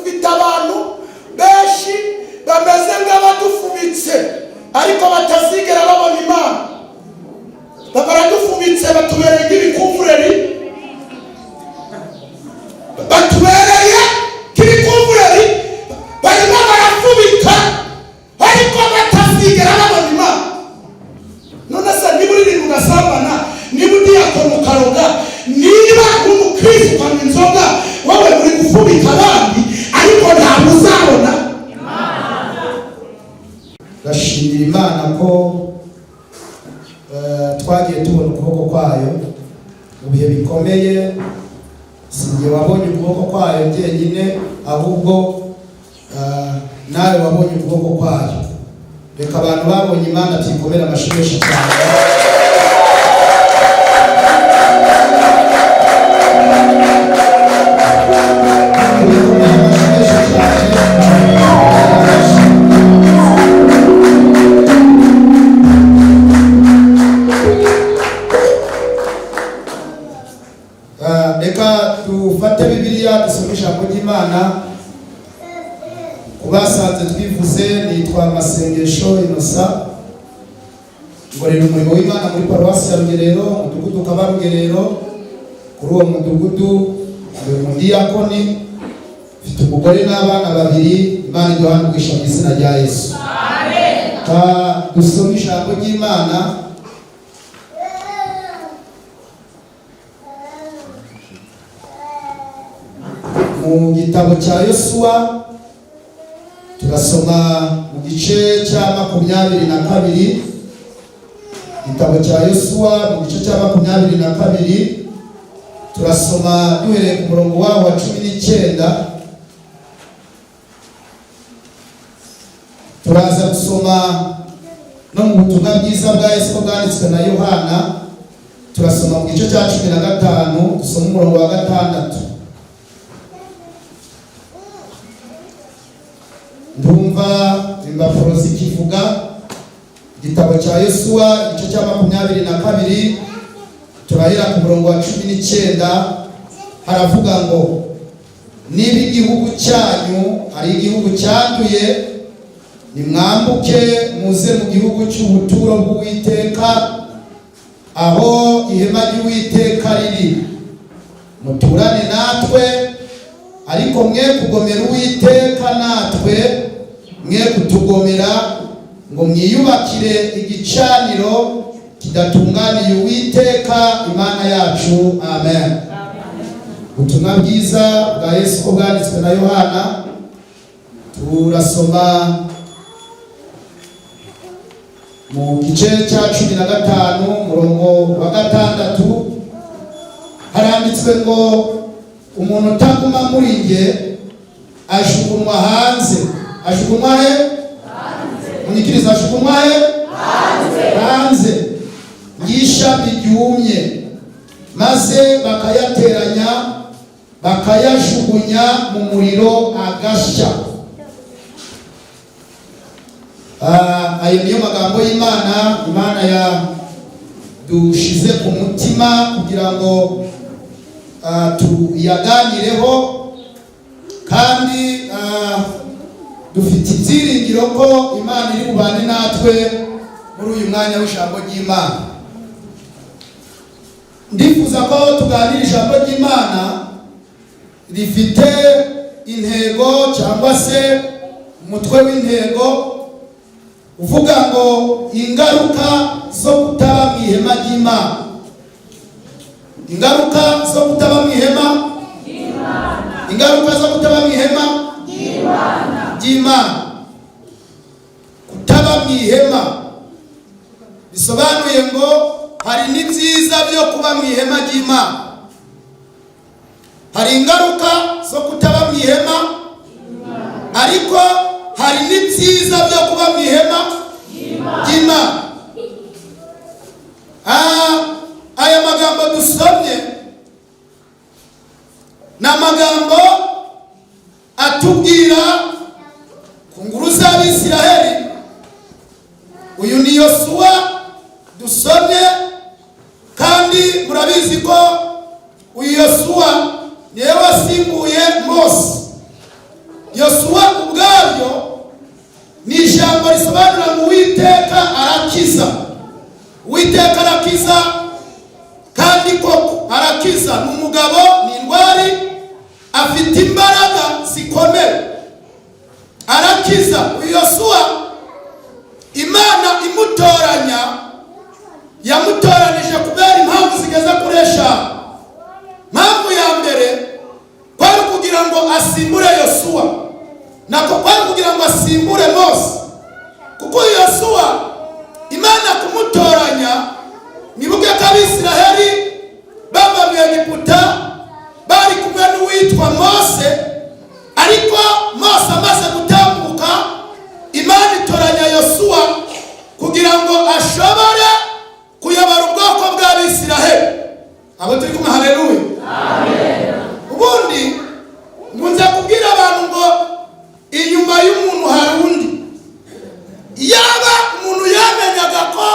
Dufite abantu benshi bameze nk'abadufubitse, ariko batazigera babona Imana. Baradufubitse, batubereye nk'ibikuvureri, batubereye nk'ibikuvureri, barimo barafubika, ariko batazigera babona Imana. None se niba uririmba ugasambana, niba udiyakona ukaroga, niba umukristo ukanywa inzoga, wowe uri gufubika abandi, ariko ntabwo uzabona? Ndashimira Imana ko twagiye tubona ukuboko kwayo mu bihe bikomeye. Si njye wabonye ukuboko kwayo jyenyine, ahubwo nawe wabonye ukuboko kwayo. Reka abantu babonye Imana tuyikomere amashyi menshi cyane. Tuyikomere amashyi menshi cyane. Reka dufate Bibiliya, dusome ijambo ry'Imana. Ku basanze twivuze, nitwa Masengesho Inosa, ngorera umurimo w'Imana muri Paruwasi ya Rugerero, umudugudu ukaba Rugerero. Kuri uwo mudugudu ndi umudiyakoni, mfite umugore n'abana babiri. Imana iduhane umugisha mu izina rya Yesu. Dusome ijambo ry'Imana mu gitabo cya Yosuwa, turasoma mu gice cya 22. Igitabo cya Yosuwa, mu gice cya 22, turasoma duhereye ku murongo waho wa 19. Turaza gusoma no mu Butumwa Bwiza bwa Yesu ko bwanditswe na Yohana, turasoma mu gice cya 15, dusoma umurongo wa 6. Ndumva impapuro zikivuga. Igitabo cya Yosuwa, igice cya 22, turahera ku murongo wa 19. Haravuga ngo: "Niba igihugu cyanyu ari igihugu cyanduye, nimwambuke muze mu gihugu cy'ubuturo bw'Uwiteka, aho ihema ry'Uwiteka riri, muturane natwe, ariko mwe kugomera Uwiteka, natwe mwe kutugomera, ngo mwiyubakire igicaniro kidatunganiye Uwiteka Imana yacu." Amen. Ubutumwa Bwiza bwa Yesu ko bwanditswe na Yohana, turasoma mu gice cya 15, umurongo wa 6. Haranditswe ngo: "Umuntu utaguma muri njye ajugunywa hanze." Ajugunywa he? Munyikiriza, ajugunywa he? Hanze, nk'ishami ryumye, maze bakayateranya, bakayajugunya mu muriro, agashya. Ayo niyo magambo y'Imana. Imana yadushize ku mutima kugira ngo tuyaganireho, kandi dufite ibyiringiro ko Imana iri bubane natwe muri uyu mwanya w'ijambo ry'Imana. Ndifuza ko tuganira ijambo ry'Imana rifite intego cyangwa se umutwe w'intego uvuga ngo "Ingaruka zo kutaba mu ihema ry'Imana". Ingaruka zo kutaba mu ihema, ingaruka zo kutaba mu ihema ry'Imana. Kutaba mu ihema bisobanuye ngo hari n'ibyiza byo kuba mu ihema ry'Imana. Hari ingaruka zo kutaba mu ihema, ariko hari n'ibyiza byo kuba mu ihema ry'Imana. Aya magambo dusomye ni amagambo atubwira ku nguru z'Abisiraheli. Uyu ni Yosuwa dusomye, kandi murabizi ko uyu Yosuwa niwe wasimbuye Mose. Afite imbaraga zikomeye, arakiza. Uyu Yosuwa, Imana imutoranya, yamutoranije kubera impamvu zigeze kuri eshanu. Impamvu ya mbere kwari kugira ngo asimbure Yosuwa, nako kwari kugira ngo asimbure Mose, kuko Yosuwa Imana kumutoranya, nibuke ko Abisiraheli bava mu Egiputa bari kumwe n'uwitwa Mose. Ariko Mose amaze gutambuka, Imana itoranya Yosuwa kugira ngo ashobore kuyobora ubwoko bw'Abisiraheli. Abo turi kumwe, haleluya! Ubundi nkunze kubwira abantu ngo inyuma y'umuntu hari undi. Yaba umuntu yamenyaga ko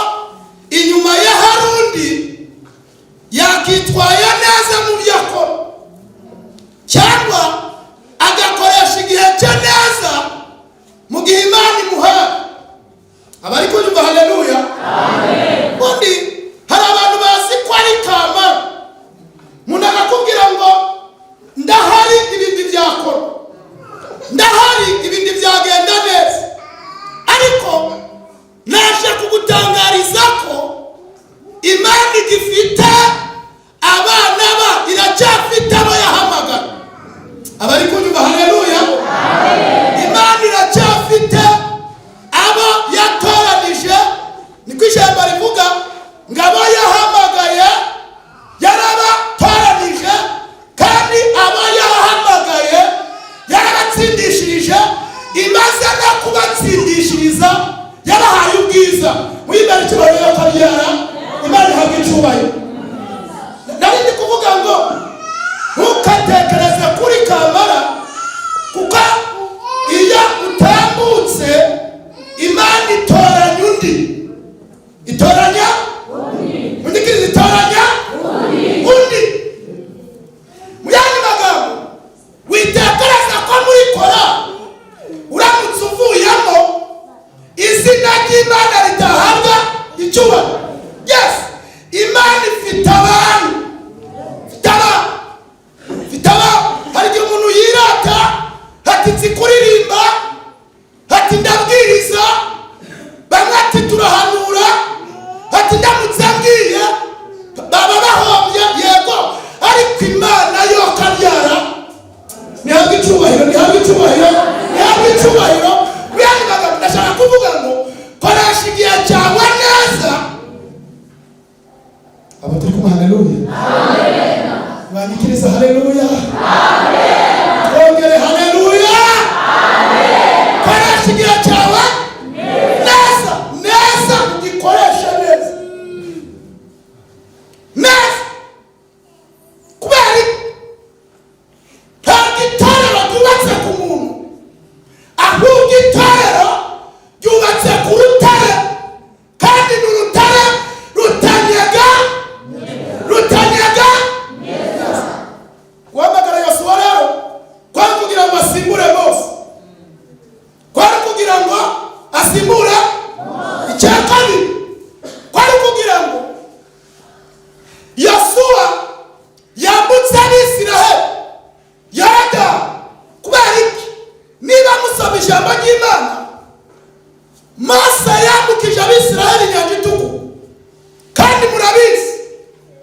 inyuma ye hari undi, yakitwaye neza mu byo akora, cyangwa agakoresha igihe cye neza mu gihe Imana imuhaye. Abari kunyumva, haleluya! Ubundi hari abantu bazi ko ari kamara, umuntu akakubwira ngo ndahari ibindi byakora, ndahari ibindi byagenda neza. Ariko naje kugutangariza ko Imana igifite abana ba, iracyafite abo yahamagara. Abari kunyumva, haleluya! Imana iracyafite abo yatoranije. Niko ijambo rivuga ngo abo yahamagaye yarabatoranije, kandi abo yahamagaye yarabatsindishirije. Imaze no kubatsindishiriza, yabahaye ubwiza. Muyimbere icyubahiro yo kabyara. Imana ihabwa icyubahiro. Nari ndi kuvuga ngo ntukatekereze kuri kamara, kuko iyo utambutse, Imana itoranya undi. Itoranya undi, itoranya undi. Mu yandi magambo, witekereza ko muri kora uramutse uvuyemo izina ry'Imana ridahabwa icyubahiro. Yes, Imana ifite abantu, ifite abantu, ifite abantu. Hari igihe umuntu yirata ati nzi kuririmba, ati ndabwiriza, bamwe ati turahanura, ati ndamutse mbwiye baba bahombye. Yego, ariko Imana yo kabyara ntihabwa icyubahiro, ntihabwa icyubahiro, ntihabwa icyubahiro. Mu yandi magambo, ndashaka kuvuga ngo koresha igihe cyawe neza. Abo turi kumwe, haleluya! Mwanyikiriza haleluya, twongere haleluya! Koresha igihe cyawe neza neza, ugikoreshe neza neza. Kubera iki? Ntabwo itorero ryubatse ku muntu, ahubwo itorero ryubatse ku rutare, kandi ni urutare rutanyega, rutanyega. Guhamagara Yosuwa rero kwari kugira ngo asimbure Mose, kwari kugira ngo asimbure. Icya kabiri, kwari kugira ngo Yosuwa yambutse Abisiraheli Yorodani. Kubera iki? Niba musoma ijambo ry'Imana, Mose yambukije Abisiraheli Inyanja Itukura, kandi murabizi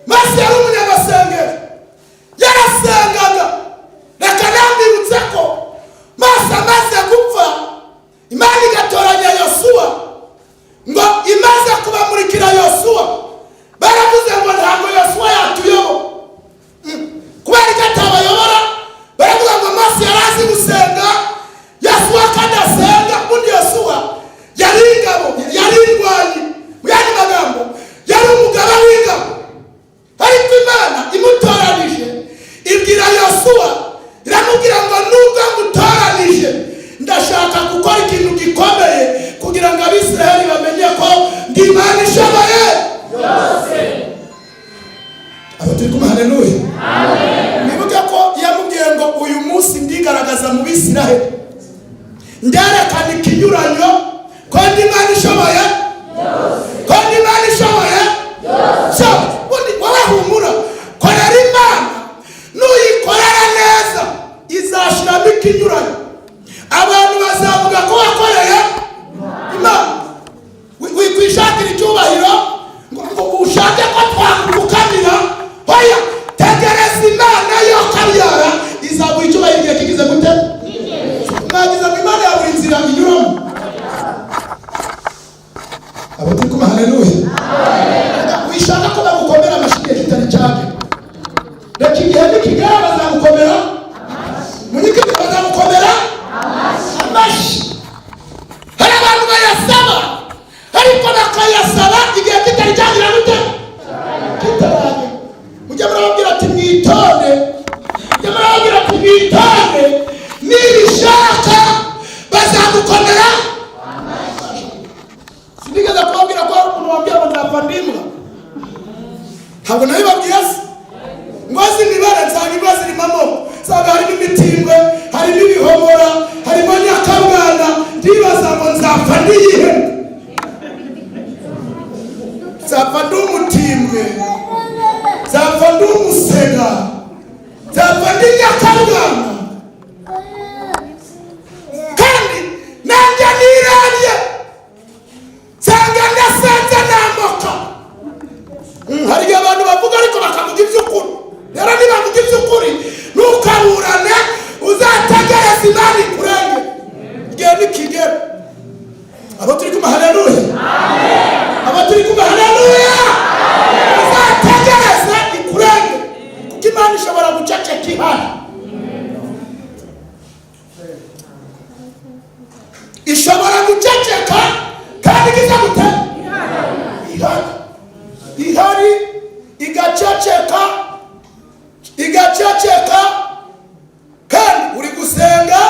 Mose yari umunyamasengero, yarasengaga. Reka nambibutse ko Mose amaze gupfa, Imana igatoranya Yosuwa, ngo imaze kubamurikira Yosuwa, baravuze ngo ntabwo Yosuwa yatuyobora. Kubera icyo atabayobora? Baravuga ngo Mose yari azi gusenga, Yosuwa kandi asenga. Undi Yosuwa yari ingabo, yari indwanyi, mu yandi magambo yari umugaba w'ingabo. Ariko Imana imutoranije ibwira Yosuwa, iramubwira ngo nubwo ngutoranije, ndashaka gukora ikintu gikomeye kugira ngo Abisiraheli bamenye ko ndi Imana ishoboye. Abo turi kumwe, haleluya! Mwibuke ko yamubwiye ngo uyu munsi ndigaragaza mu Bisiraheli, nderekana ikinyuranyo ko ndi Imana ishoboye, ko ndi Imana ishoboye. So ubundi wowe humura, korera Imana. Nuyikorera neza inyuranye, abantu bazavuga ko wakoreye Imana. Wikwishakira icyubahiro ngo ushake ko twagupfukamira. Hoya, tegereza Imana yo kabyara, izaguha icyubahiro igihe kigize gute? Mwagize ngo Imana ya buri nzira inyuramo. Abo turi kumwe, haleluya. Wishaka ko bagukomera amashyi igihe kitari cyane. Reka igihe nikigera bazagukomera. Munyikire, bazagukomera amashyi. Hari abantu bayasaba, ariko bakayasaba igihe kitari cyagira gute? Kitaragera. Mujye murababwira ati mwitonde, mujye murababwira ati mwitonde, nibishaka bazagukomera. Sinigeze kubabwira ko hari umuntu wambwira ngo nzapfa ndimbwa? Ntabwo nabibabwiye se? Ngo imibare, nsanga imbwa zirimo amoko, nsanga harimo imitimbwe, harimo ibihomora, harimo nyakabwana. Ndibaza ngo nzapfa ndiyihe? Nzapfa ndi umutimbwe, nzapfa ndi umusega, nzapfa ndi nyakabwana? Kandi nanjye nirebye nsanga ndasenze namoka. Hari igihe abantu bavuga ariko bakavuga iby'ukuri. Rero nibavuga iby'ukuri, ntukaburane, uzategereze Imana ikurenge igihe nikigera. Abo turi kumwe, haleluya. Abo turi kumwe, haleluya. Uzategereze ikurenge, kuko Imana ishobora guceceka ihari, ishobora guceceka kandi igize gute? Ihari, ihari, igaceceka, igaceceka, kandi uri gusenga,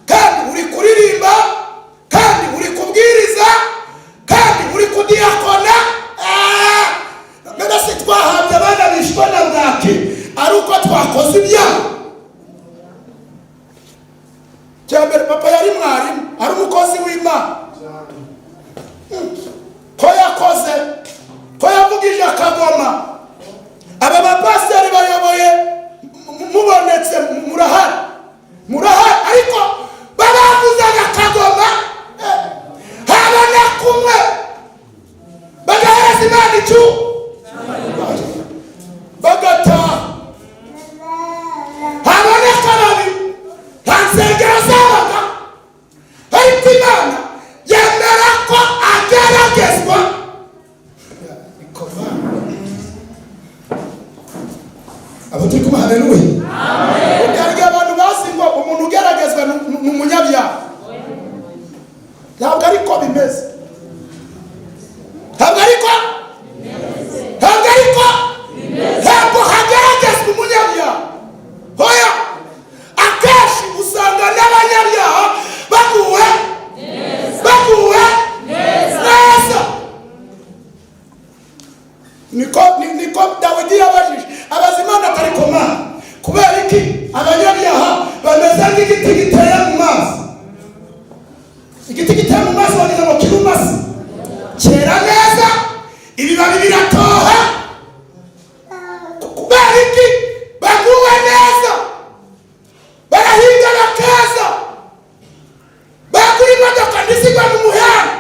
kandi uri kuririmba, kandi uri kubwiriza, kandi uri kudiyakona. Ah! None se twahabye abana bishwe na bwaki ari uko twakoze ibyaha? Cya mbere, papa yari mwarimu, ari umukozi w'Imana. Ko yakoze, ko yavugije akagoma, aba bapasiteri bayoboye mubonetse, murahari, murahari, ariko babavuzaga akagoma, habona kumwe bagahereza Imana icyu bagataha. Haboneka babiri, nta nsengero zabaga, ariko Imana yemera ko ageragezwa. Abo turi kumwe, haleluya. Hari abantu bazi ngo umuntu ugeragezwa ni umunyabyaha. Ntabwo ariko bimeze, ntabwo ariko, ntabwo ariko, ntabwo hageragezwa umunyabyaha. Hoya, akenshi usanga n'abanyabyaha baguwe neza. Niko Dawidi yabajije, abaza Imana atari komana: kubera iki abanyabyaha bameze nk'igiti giteye mu mazi? Igiti giteye mu mazi wagira ngo kirumase, cyera neza, ibibabi biratoha. Kubera iki baguwe neza, barahinga bakaza, bagura imodoka ntizigwa mu muhanda,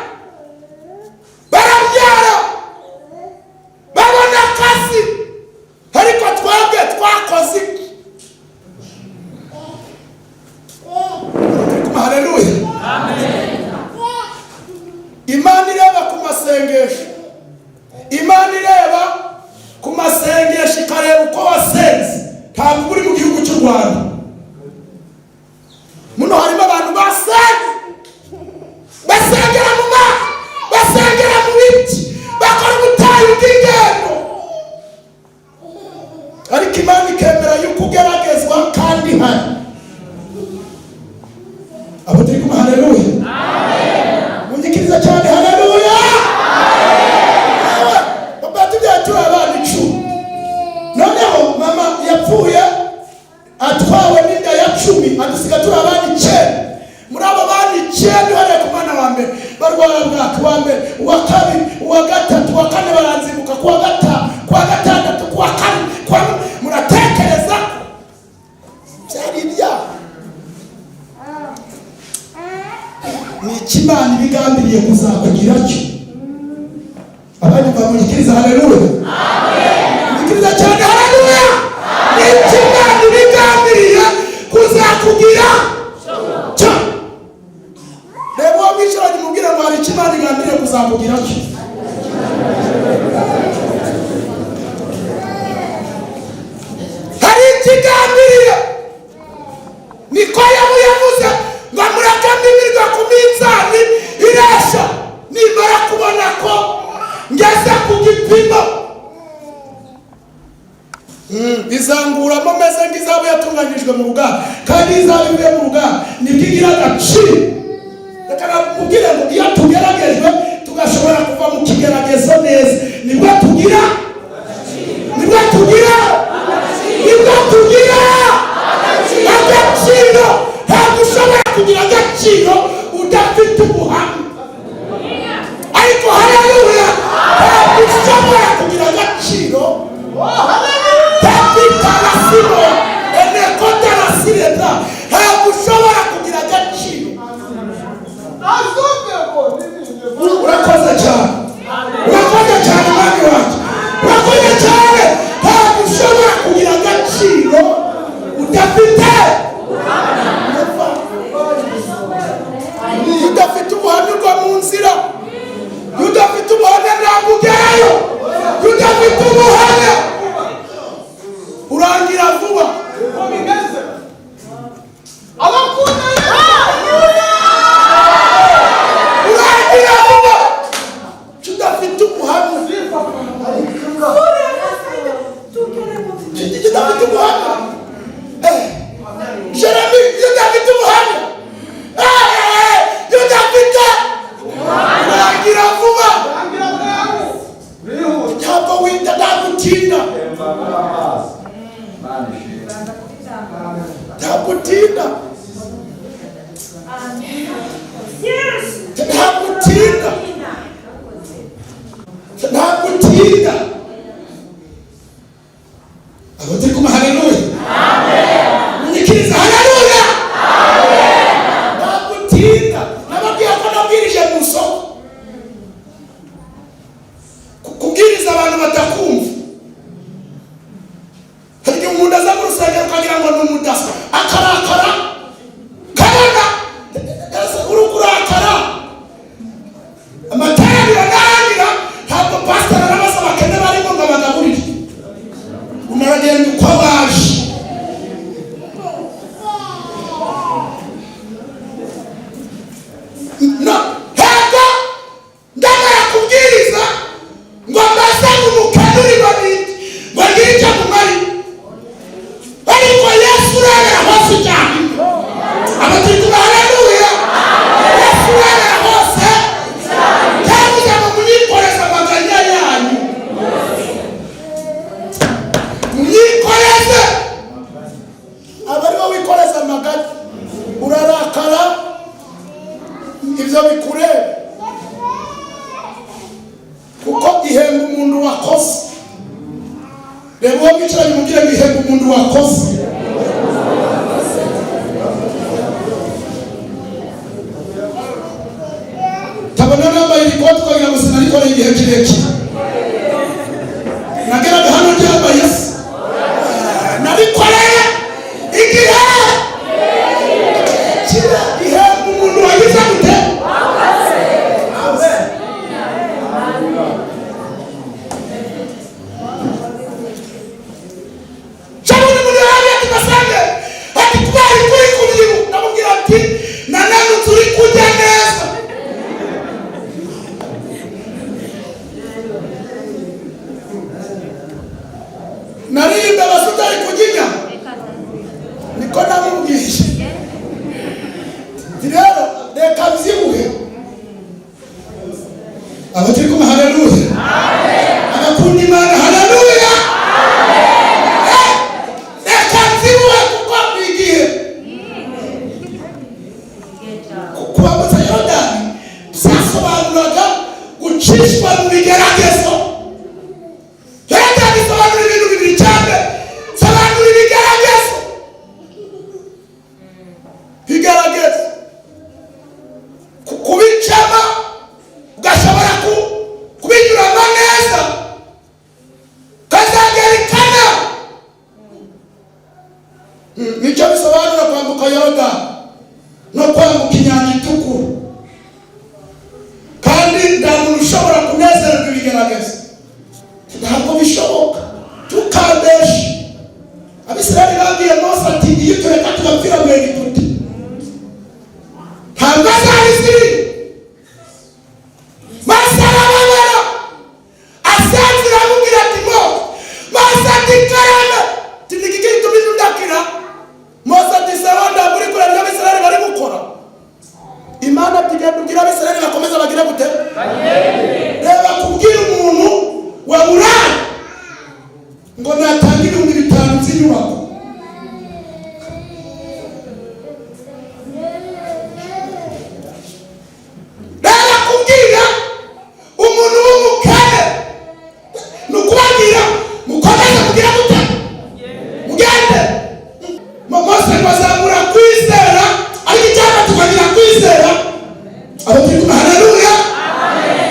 barabyara, babona akazi, ariko twebwe twakoze iki? Haleluya. Imana ireba ku masengesho, Imana ireba ku masengesho, ikareba uko wasenze. Ntabwo uri mu gihugu cy'u Rwanda, muno harimo abantu basenze, basengera mu mazi, basengera mu biti, bakora ubutayu bw'ingendo, ariko Imana ikemera yuko ugeragezwa kandi ihari. Abo turi kumwe, haleluya. Munyikiriza cyane, haleluya. Papa yatubyaye turi abana 10. Noneho mama yapfuye atwawe n'inda ya 10, adusiga turi abana 9. Muri abo bana 9, uhereye ku mwana wa mbere barwara bwaki, uwa mbere, uwa kabiri, uwa gatatu, uwa kane, baranzibuka, kuwa gatanu, kuwa gatandatu, kuwa kane, kuwa muratekereza ko byari ibyaha? Icyo Imana ibigambiriye kuzakugira cyo. Abanyumva munyikiriza haleluya, munyikiriza cyane haleluya. Icyo Imana ibigambiriye kuzakugira cyo. Reba uwo mwicaranye, umubwire ngo hari icyo Imana igambiriye kuzakugira cyo. Hari ikigambiriye. Niko yabu yavuze ngo mureke mpimirwe ku minzani iresha, nimara kubona ko ngeze ku gipimo, izanguramo meze nk'izahabu yatunganyijwe mu ruganda. Kandi izahabu ivuye mu ruganda nibwo igira agaciro. Reka nakubwire ngo iyo tugeragejwe, tugashobora kuva mu kigeragezo neza, nibwo tugira agaciro. Ntabwo ushobora kugira agaciro udafite ubuhamya. Ariko haleluya, ntabwo ushobora kugira agaciro tapitarasimo enekotarasireta. Ntabwo ushobora kugira agaciro. Urakoze cyane, urakoze cyane, mwami wanjye, urakoze cyane. Ntabwo ushobora kugira agaciro udafite iyo udafite ubuhamya. Ugwa mu nzira. Iyo udafite ubuhamya, ntabwo ugerayo. Iyo udafite ubuhamya, urangira vuba. Abakunda. Urangira vuba iyo udafite ubuhamya. Iyo udafite ubuhamya, Jeremy, iyo udafite ubuhamya, iyo udafite, urangira vuba. Ntabwo wita, ntabwo utinda, ntabwo utinda, ntabwo utinda, ntabwo utinda. Abo turi kumwe, haleluya, munyikiriza haleluya. Ntabwo utinda. Nababwiye ko nabwirije mu isoko. Kubwiriza abantu batakumva, hari igihe umuntu aza mu rusengero ukagira ngo ni umudaso, akarakara, kabona uri kurakara. Amateraniro narangira, ntabwo pasiteri arabaza abakene barimo ngo abagaburire. Unaragenda uko baje. No ntabwo ndamara kubwiriza ngo mbaze ngo umukene urimo ninde, ngo ngire icyo mumari. Ariko Yesu urebera hose cyane. Abatiri kumwe, haleluya. Yesu urebera hose yavuze ngo munyikoreze amaganya yanyu, munyikoreze. Aba ariwo wikoreza amaganya. Urarakara, ibyo bikureba, kuko ihemba umuntu wakoze. Reba uwo mwicaranye, umubwire ngo ihemba umuntu wakoze. Tabona nambaye iri koti ukagira ngo sinarikoreye igihe kirekire. Nageraga hano ryambaye se? Narikoreye igihe kirekire. Ihemba umuntu wagize gute? Cyangwa umuntu yari ati basange, ati kubera kuri kubyibuha. Ndamubwira ati nananutse, uri kurya neza. Nariye imbeba utari kurya inyama. Niko namubwiye. Ati rero reka mbyibuhe. Abatiri kumwe, haleluya. Abakunda Imana, haleluya. Reka mbyibuhe, kuko ni igihe kwambutsa Yorodani byasobanuraga gucishwa mu bigeragezo. Yorodani isobanura ibintu bibiri cyane. Sobanura ibigeragezo, ibigeragezo. Kuba Kwambuka Yorodani no kwambuka Inyanja Itukura. Kandi nta muntu ushobora kunezererwa ibigeragezo, ntabwo bishoboka. Tukambeshe Abisirayeli babwiye Mose ati: "Iyo tureka tugapfira mu Egiputa, ntabwo azari ziri." Mose arababara, asanzira, aramubwira ati: "Mose, Mose," ati: "Karame." Ati: "Ni iki gituma undakira?" Mose ati: "Sawa, ntabwo uri kureba ibyo Abisirayeli bari gukora." Imana ati: "Genda ubwire Abisirayeli bakomeza bagire gute?" Reba, kubwira umuntu waburaye ngo natanga 5000 by'inyubako. Reba, kubwira umuntu w'umukene ni ukubabwira mukomeze kugira gute? Mugende. Mose ngo azamura kwizera, ariko icyapa tukagira kwizera. Abo turi kumwe, haleluya!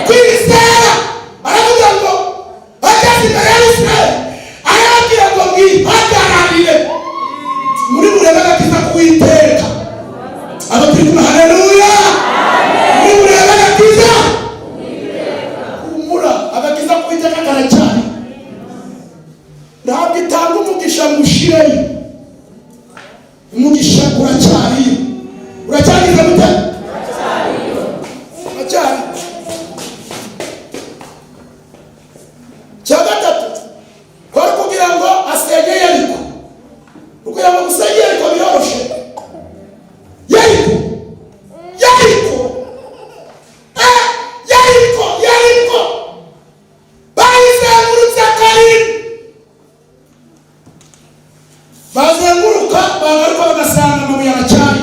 Kwizera, aravuga ngo ageze imbere y'Abisirayeli arababwira ngo: "Mwihagararire muri burebe agakiza k'Uwiteka." Abo turi kumwe, haleluya! Muri burebe agakiza. Humura, agakiza k'Uwiteka karacyari. Ntabwo itanga umugisha ngo ushireyo, umugisha uracyariyo. Uracyagize gute? Uracyari. Cya gatatu kwari kugira ngo asenye Yeriko. Kugira ngo gusenye Yeriko biroroshe. Yeriko, Yeriko, Yeriko, Yeriko bayizengurutse karindwi, bazenguruka bagaruka bagasanga amabuye aracyari.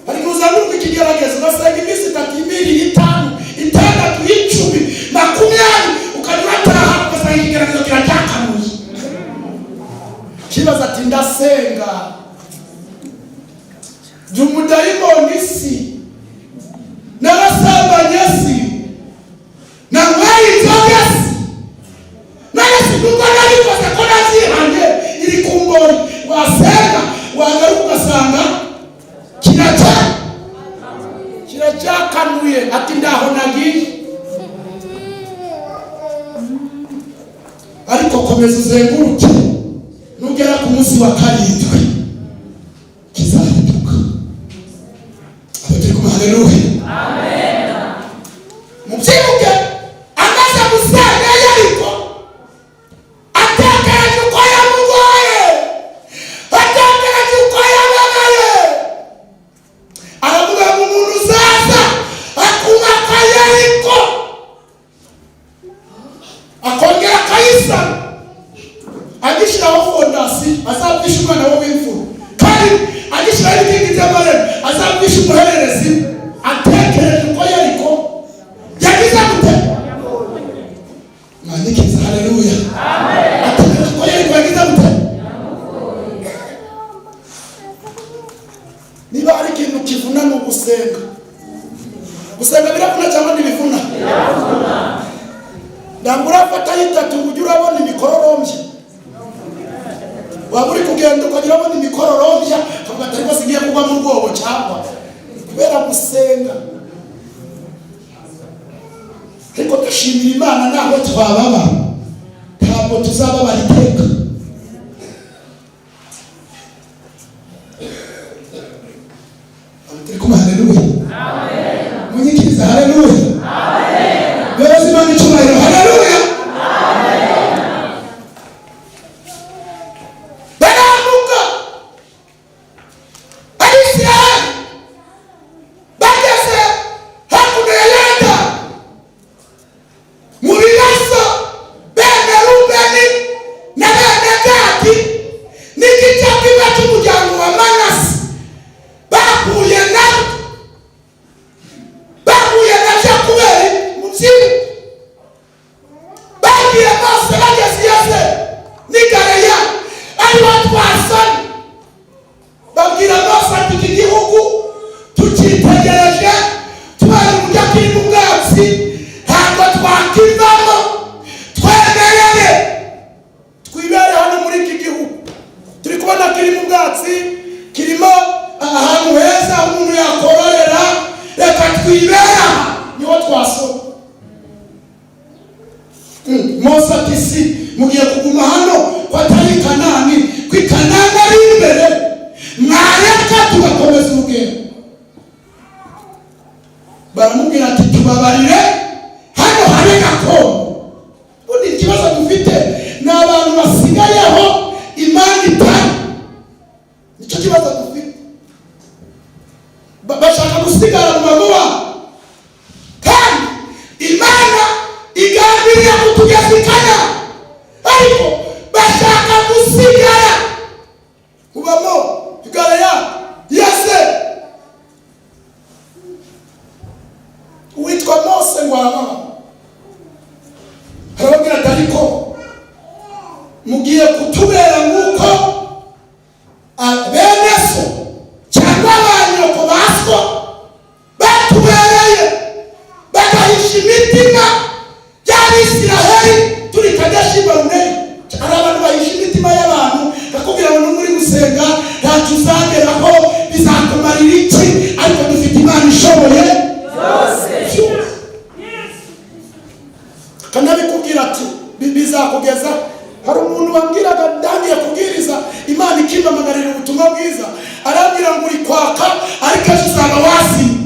Hari igihe uzenguruka ikigeragezo, ugasanga iminsi 3, 2, 5, 6, 10, 20, ukajya urataha ugasanga ikigeragezo kiracyakanuye. Kibaza ati: "Ndasenga, ndi umudayimoni si? Narasambanye si? Nanyweye inzoga si? None si nubwo nabikoze ko nabyihanye iri ku mbonyi?" Wasenga, wagaruka ugasanga kiracyakanuye, ati: "Ndaho nagiye." Ariko komeza uzenguruke, nugera ku munsi wa karindwi kizahinduka. Abo turi kumwe, haleluya! Mubyibuke, amaze gusenya Yeriko, atekereje uko yamugoye, atekereje uko yababaye, aravuga ngo: "Umuntu uzaza akubaka Yeriko akongera akayisana, agishyiraho fondasiyo, azabwisha umwana we w'imfura, kandi agishyiraho ibikingi by'amarembo, azabwisha umuhererezi." Atekereje uko Yeriko yagize gute? Mwanyikiza, haleluya! Atekereje uko Yeriko yagize gute? Niba hari ikintu kivuna ni ugusenga. Gusenga biravuna cyangwa ntibivuna? Ntabwo urafata yitatu ngo ujye urabona imikororombya. Waba uri kugenda ukajya urabona imikororombya, ukavuga ati: "Ariko sigiye kugwa mu rwobo?" Cyangwa kubera gusenga. Ariko dushimira Imana, naho twababa ntabwo tuzababara iteka. Turi kumwe, haleluya! Munyikiriza, haleluya! Mpereza Imana icyubahiro, haleluya! Barambuka Abisirayeli, bageze hakuno ya Yorodani mu bibazo, bene Rubeni na bene Gadi n'igice kimwe cy'umuryango wa Manase bahuye nabo, bahuye na byo kubera mubyibuke. Mose ati: "Si mugiye kuguma hano, ko atari i Kanani, ko i Kanani ari imbere? Mwareka tugakomeza urugendo." Baramubwira ati: "Tubabarire, hano habe gakondo." Ubundi ikibazo dufite ni abantu basigayeho Imana itari. Nicyo kibazo dufite. Bashaka gusigara mu mamuba, kandi Imana igambiriye kutugeza i Kanani, ariko bashaka gusigara ubamo igare ya yese. Uwitwa Mose ngo arababa, arababwira ati: "Ariko mugiye kutubera nk'uko bene so cyangwa ba nyoko ba so batubereye, bagahisha imitima y'Abisiraheli turi Kadeshi Baruneya." Hari abantu bahisha imitima y'abantu, bakubwira ngo muri gusenga ntacyo uzageraho, bizakumarira iki? Ariko dufite Imana ishoboye byose. Akanabikubwira ati: "Bizakugeza." Hari umuntu wambwiraga ndangiye kubwiriza, Imana ikimpamagarira ubutumwa bwiza, arambwira ngo: "Uri kwaka, ariko ejo uzaba wasinye."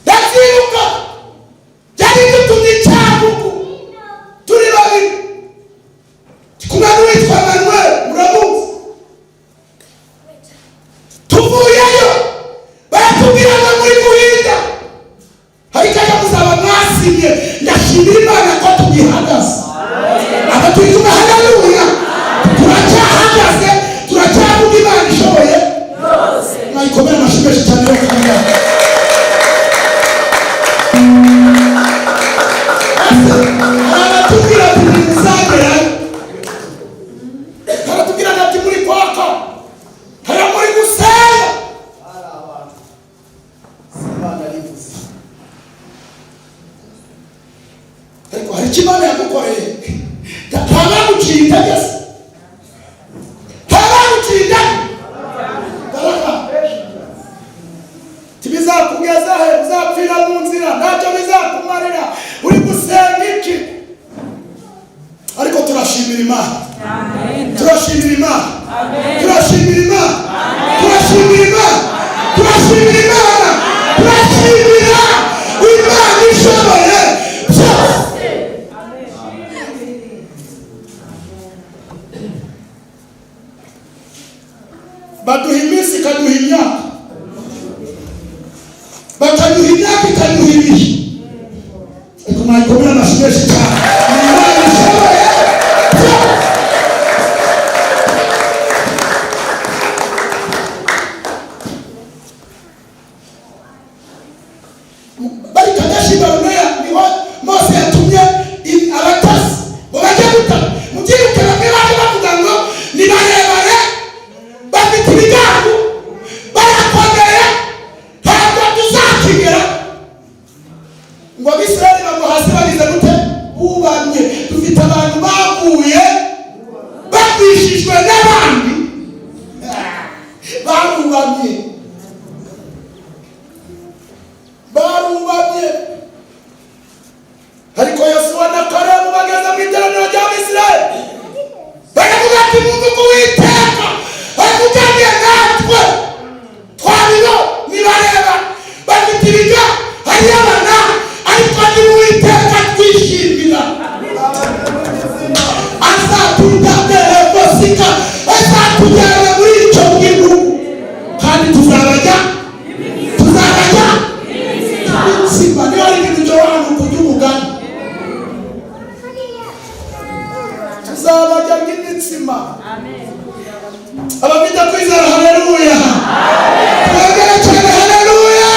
Ndabyibuka, byari dutumye icyagugu turi babiri kumwe n'uwitwa Manuel, muramuzi. Tuvuyeyo baratubwira ngo: "Muri guhinga, ariko ejo muzaba mwasinye." Ndashimira Imana ko tugihagaze. Aba turi kumwe, haleluya! Turacyahagaze, turacyavuga Imana ishoboye. Mwayikomera amashyi menshi cyane yo kuvuga. Hari abatubwira ati: "Ntimuzagerayo." Baratubwira ati: "Muri kwaka, hari muri gusenga." Hari abantu, si Imana rivuze. Ariko hari icyo Imana yagukoreye. Ntabaguciye intege se? Ntabaguciye intege? Baraka tibizakugeza he, uzapfira mu nzira, ntacyo bizakumarira, uri gusenga iki? Ariko turashimira Imana, turashimira Imana, turashimira Imana, turashimira Imana, turashimira Imana, turashimira Imana ishoboye byose. Baduha iminsi, ikaduha imyaka, bakaduha imyaka, ikaduha ibihe. Ariko mwayikomera amashyi menshi cyane. Imana ishoboye byose. Bari Kadeshi Baruneya, niho Mose yatumye abatasi ngo bajye gutata. Mubyibuke, bamwe baje bavuga ngo ni barebare, bafite ibigango, barakomeye, ntabwo tuzakigera. Ngo Abisirayeli bagwa hasi bagize gute? Bubamye. Dufite abantu baguye bagwishijwe n'abandi, barubamye, barubamye. Ariko Yosuwa na Kalebu bageze mu iteraniro ry'Abisirayeli, baravuga ati: "Mwumve uko Uwiteka avuganye natwe. Twabibo ni bareba, bafite ibiga, hariyo abana, ariko niba Uwiteka twishimira, azatujyana, azatujyana muri icyo gihugu, kandi tuzabajya imitsima." Niba hari ikintu cyoroha ni ukurya umugani. Tuzabajya nk'imitsima. Abafite kwizera, haleluya! Twongere cyane, haleluya!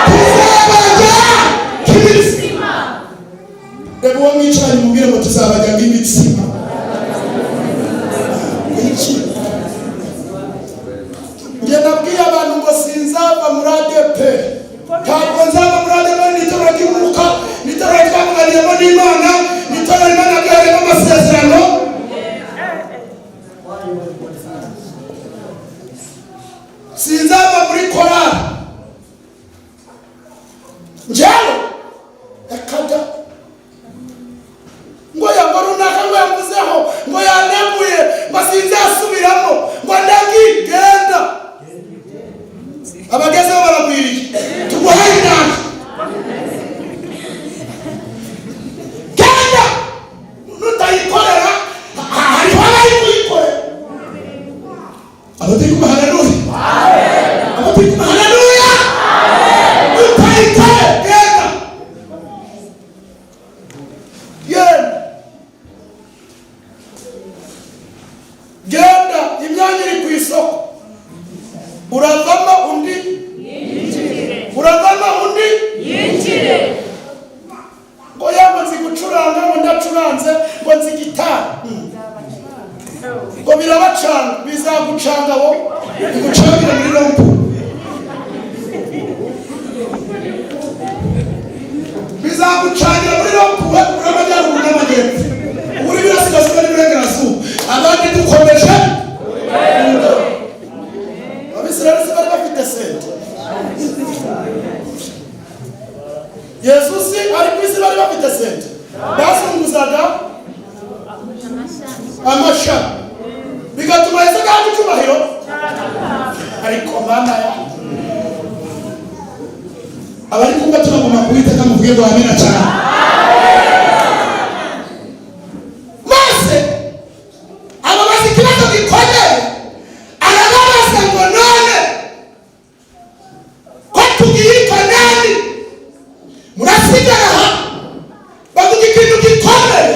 Tuzabajya nk'imitsima. Reba uwo mwicaranye, mubwire ngo: "Tuzabajya nk'imitsima." Iki njye nabwiye abantu ngo sinzava muri ADEPR, ntabwo nzava muri ADEPR. Ni itorero ry'umwuka, ni itorero twavuganiyemo n'Imana, ni itorero Imana yaduhereyemo amasezerano. Sinzava muri korali. Turi kumwe, haleluya. Abo turi kumwe, haleluya. Utayitaye, genda genda genda, imyanya iri ku isoko. Uravamo undi, uravamo undi. Yinjire. Ngo yaba nzi gucuranga, ngo ndacuranze, ngo nzi gitari, ngo birabacanga. Bizagucanga wowe, bigucangire muri rond-point. Bizagucangira muri rond-point. Uri amajyaruguru n'amajyepfo, uri iburasirazuba n'iburengerazuba, abandi dukomeje. Abisirayeli se bari bafite sente? Yesu si ari ku isi, bari bafite sente? Bazunguzaga amashami, bigatuma Yesu agahabwa icyubahiro. Ariko Mana ya abari kumva, turaguma kuwiteka, muvuge ngo amena cyane. Mose ababaza ikibazo gikomeye, arababaza ngo: "None ko tugiye i Kanani, murasigara aha?" Bavuga ikintu gikomeye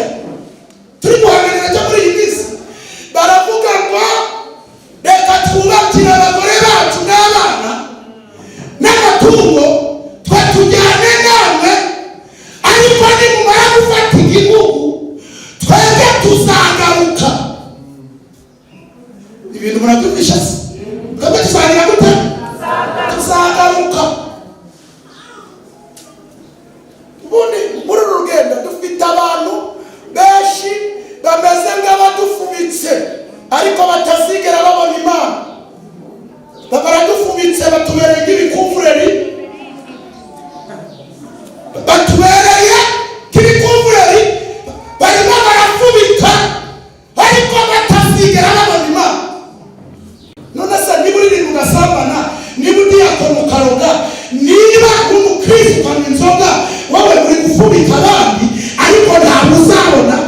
turi guhanganira cyo muri iyi minsi. Baravuga ngo: "Reka twubakire abagore bacu n'abana n'amatungo, twe tujyane namwe, ariko nimumara gufata igihugu, twebwe tuzagaruka." Ibintu murabyumvisha se? Twebwe tuzagira gute? Tuzagaruka. Ubundi muri uru rugendo dufite abantu benshi bameze nk'abadufubitse, ariko batazigera babona Imana. Baradufubitse, batubereye nk'ibikuvureri, batubereye nk'ibikuvureri, barimo barafubika, ariko batazigera babona Imana. None se niba uririmba ugasambana, niba udiyakona ukaroga, niba umukristo ukanywa inzoga, wowe uri gufubika abandi, ariko ntabwo uzabona.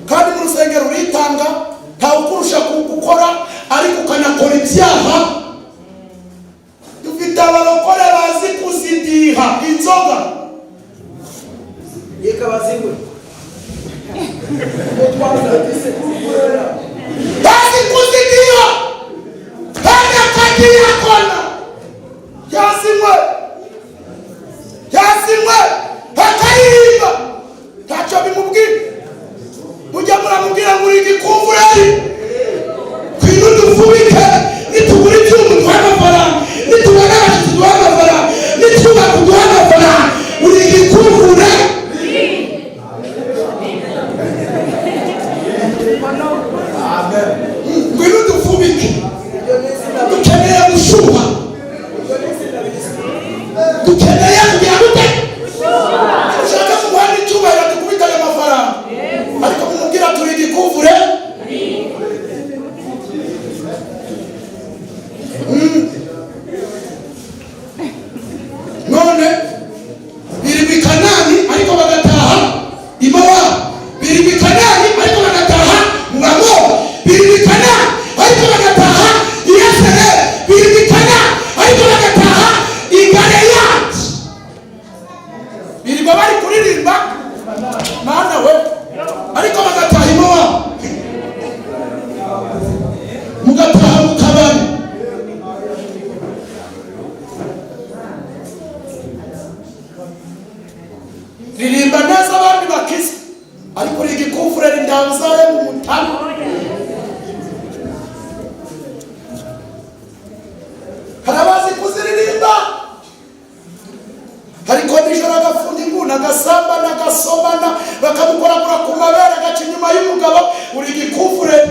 Kandi mu rusengero uritanga, ntawe ukurusha gukora, ariko ukanakora ibyaha. Dufite abarokore bazi kuzidiha inzoga. Reka bazinywe. Utwaza kurera. Bazi kuzidiha, kandi akadiyakona yazinywe, yazinywe, akaririmba, ntacyo bimubwira. Mujya muramubwira ngo uri igikuvureri, twine udufubike, nitugura ibyuma uduhe amafaranga, nitubona abashyitsi uduhe amafaranga, nitwubaka uduhe amafaranga. Uri igikuvure. Ngwino udufubike, dukeneye gushuha, dukeneye kugira gute? Ushaka kumuha n'icyubahiro, dukubita ayo mafaranga, ariko mumubwira turi igikuvure. None birirwa i Kanani, ariko bagataha i Mowabu. Birirwa i Kanani, ariko bagataha mu Bamowabu. Birirwa i Kanani, ariko bagataha i Yezereli. Birirwa i Kanani, ariko bagataha i Galeyadi. Birirwa bari kuririmba Mana we, ariko bagataha i Mowabu. Mugataha mu kabari. Ririmba neza abandi bakize, ariko uri igikuvureri, ndawuzare mu mutana. Hari abazi kuziririmba, ariko nijoro agafunga inguni, agasambana, agasomana, bakamukoragura ku mabere, agaca inyuma y'umugabo. Uri igikuvureri.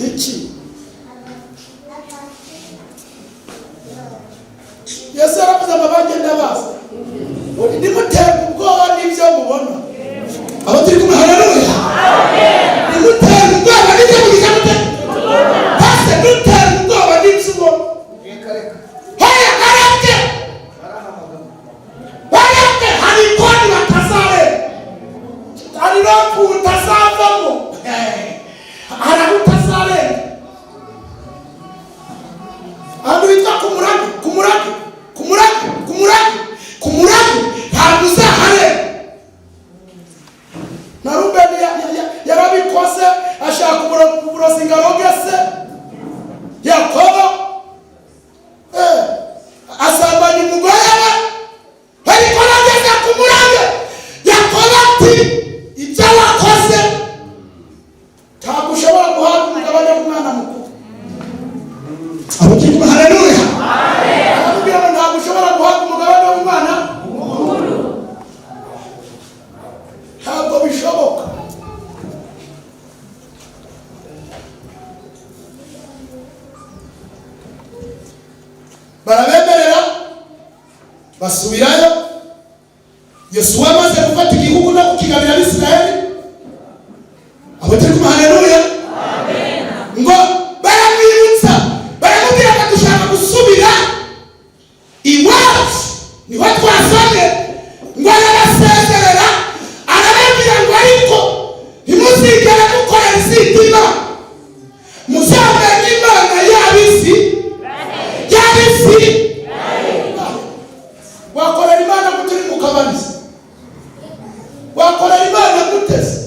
Iki Yesu yaravuze ngo abagenda baza, ntimuterwe ubwoba n'ibyo mubona. Abo turi kumwe, haleluya. Ntimuterwe ubwoba n'ibyo mugize mute? Pase, ntuterwe ubwoba n'ibyo ubona. Reka reka. Hoya, barabye, barabye. Hari Hari utazavamo, hari aho utazarenga, ahantu hitwa ku murage, ku murage, ku murage, ku murage, ku murage, ntabwo uzaharenga. Na Rubeni yarabikoze, ashaka uburozi ngo aroge se Yakobo, asambanya umugore we. Ariko nageze ku murage, Yakobo ati: "Ibyo wakoze, ntabwo ushobora guhabwa umugabane w'umwana mukuru." Abo turi kumwe, haleluya! Aramubwira ngo ntabwo ushobora guhabwa umugabane w'umwana mukuru, ntabwo bishoboka. Barabemerera, basubirayo. Yosuwa amaze gufata igihugu no kukigabira Abisirayeli, abo turi kumwe, haleluya! Ngo baramwibutsa, baramubwira ngo dushaka gusubira iwacu. Niho twasomye ngo arabasezerera, arababwira ngo ariko ntimuzigere mukorera izindi mana, muzamenye Imana y'abisi, y'abisi. Wakorera Imana gute uri mu kabari? Wakorera Imana gute se?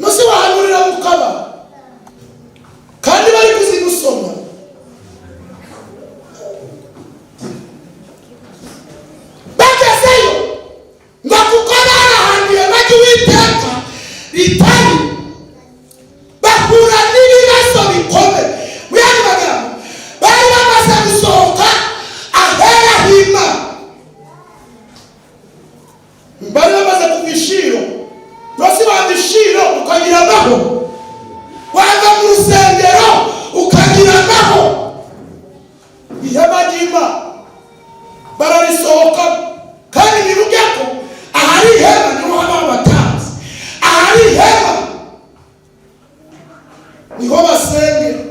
Musi wahanurira mu kabari kandi bari kuzigusoma? Bagezeyo, ngo kuko barahanduye bajya Uwiteka ritari, bahura n'ibibazo bikomeye. Mu yandi magambo, bari bamaze gusohoka ahera h'Imana, bari bamaze kuva i Shilo. Rwose wava i Shilo ukagira amahoro, wava mu rusengero ukagira amahoro? Ihema ry'Imana bararisohoka, kandi bivuge ko ahari ihema niho haba abatambyi, ahari ihema niho basengera.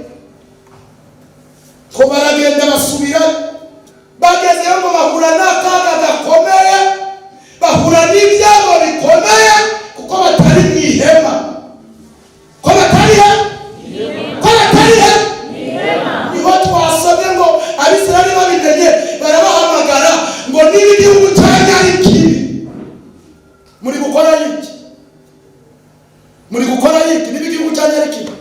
Ko baragenda basubirayo, bagezeyo ngo bahura n'akaga gakomeye, bahura n'ibyago bikomeye, kuko batari mu ihema. Ko batari he? Ko batari he? Niho twasomye ngo Abisirayeli babimenye barabahamagara ngo niba igihugu cyanyu ari kibi, muri gukora iki? Muri gukora iki niba igihugu cyanyu ari kibi?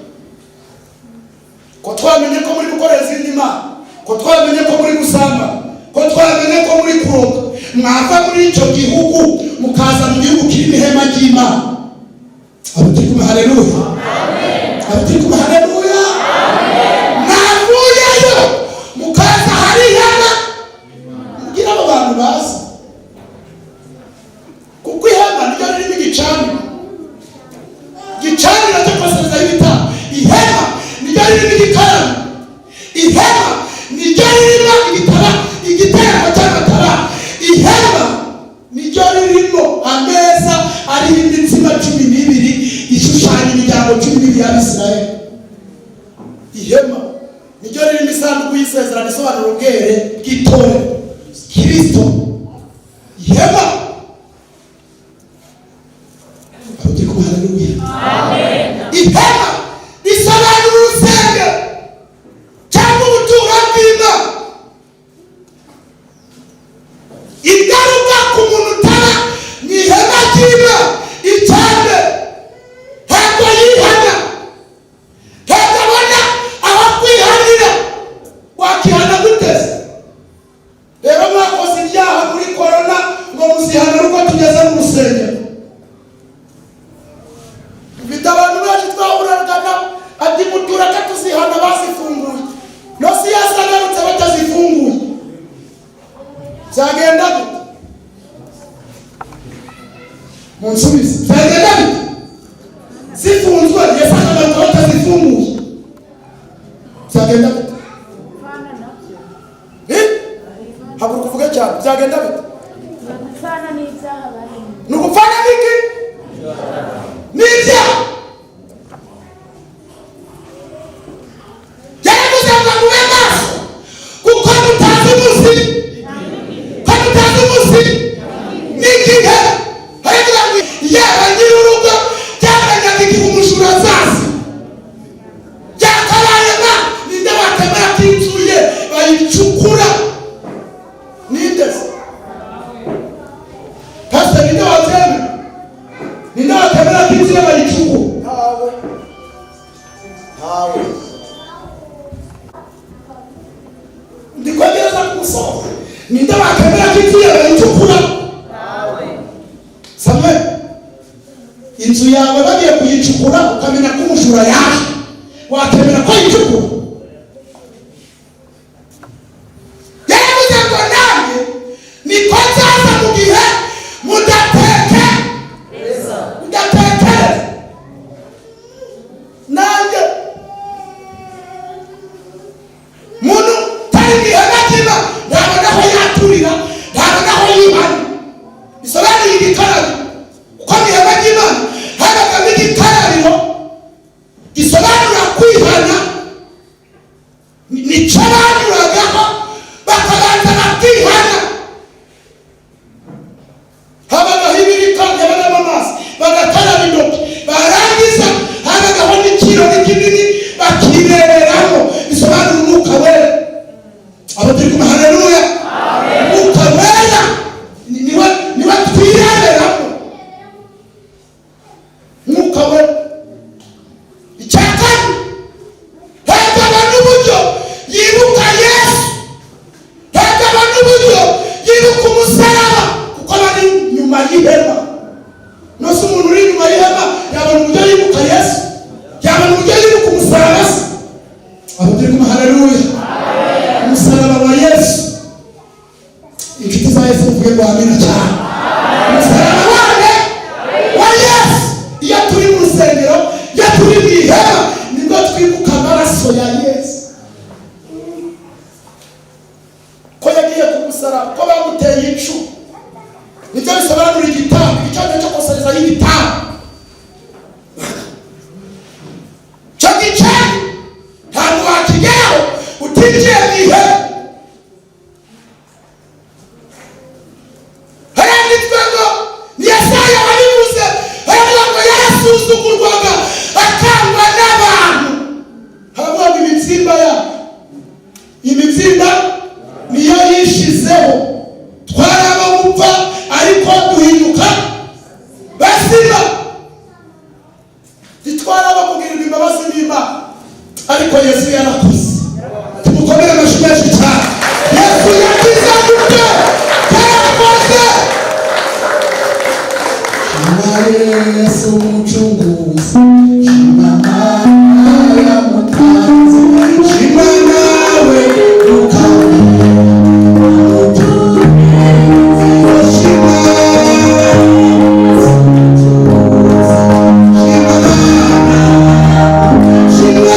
Ko twamenye ko muri gukorera izindi mana, ko twamenye ko muri gusamba, ko twamenye ko muri kuroga, mwava muri icyo gihugu mukaza mu gihugu kirimo ihema ry'Imana? Abo turi kumwe, haleluya! Abo turi kumwe, haleluya! Mwavuyeyo mukaza hari ihema. Mbwira abo bantu bazi, kuko ihema niryo ririmo igicaniro, igicaniro cyo koserezaho ibitambo. Ihema niryo ririmo igikaramo. Ihema niryo ririmo igitara, igitereko cy'amatara. Ihema niryo ririmo ameza ariho imitsima 12 ishushanya imiryango 12 y'Abisirayeli. Ihema niryo ririmo isanduku y'isezerano isobanura ubwere bw'itorero, Kirisito. Ihema, abo turi kumwe, haleluya! Ihema risobanura urusengero cyangwa ubuturo bw'Imana. Ingaruka ku muntu utaba mu ihema ry'Imana: icyambere, ntabwo yihana, ntabwo abona aho kwihanira. Wakihana gute se? Rero mwakoze ibyaha muri korona, ngo muzihanira uko tugeze mu rusengero. Mfite abantu benshi twahuraga nabo, ati mutura ko tuzihana bazifunguye. No si Yesu agarutse batazifunguye, byagenda gute? Munsubize, byagenda bite zifunzwe, Yesu akagaruka batazifunguye? Byagenda gute? Eh? Haguruka uvuge cyane, byagenda bite? Gupfana n'ibyaha barimo. Ni ugupfana n'iki? N'ibyaha. Yaravuze ngo mube maso, kuko mutazi umunsi, ko mutazi umunsi n'igihe. Haravuga ngo Ninde wakemera ko inzu yawe bayicukura? Samuel, inzu yawe bagiye kuyicukura, ukamenya ko umujura yaje, wakemera ko yicukura? Yaravuze ngo nanjye niko nzaza mu gihe mudatekereza. Nanjye muntu utari mu ihema ry'Imana ntabona aho yaturira, ntabona aho yibana. Bisobanuye igikarabiro, kuko mu ihema ry'Imana habagamo igikarabiro gisobanura kwihana. Nicyo banyuragaho bakabanza bakihana. Habagaho ibirika yabagamo amazi, bagakaraba intoki, barangiza habagaho n'ikirori kinini bakibereramo, bisobanura Umwuka Wera. Abo turi kumwe, haleluya! Umwuka Wera niwe twireberamo, Umwuka Wera. Icya kabiri, hakaba n'uburyo yibuka Yesu, hakaba n'uburyo yibuka umusaraba, kuko bari inyuma y'ihema. Nose umuntu uri inyuma y'ihema yabona uburyo yibuka Yesu, yabona uburyo yibuka umusaraba se? Abo turi kumwe, haleluya! Umusaraba wa Yesu, inshuti za Yesu muvuge ngo amina cyane. Umusaraba wane wa Yesu, iyo turi mu rusengero, iyo turi mu ihema, nibwo twibuka amaraso ya Yesu, ko yagiye ku musaraba, ko bamuteye icumu. Nibyo bisobanura igitambo, igicaniro cyo koserezaho ibitambo. Icyo gice ntabwo wakigeraho utinjiye mu ihema. Haranditswe ngo ni Yesaya wabivuze, haravuga ngo yarasuzugurwaga, akangwa n'abantu. Haravuga ngo imibyimba yabo, imibyimba niyo yishizeho. Twaraba gupfa, ariko duhinduka bazima. Ntitwaraba kugirirwa imbabazi n'Imana, ariko Yesu yarakoze. Tumukomere amashyi menshi cyane. Yesu yagize gute? Yarakoze. Shima Yesu Umucunguzi, shima Mana yamutanze, shima nawe Mukama, shima, shima Mana, shima.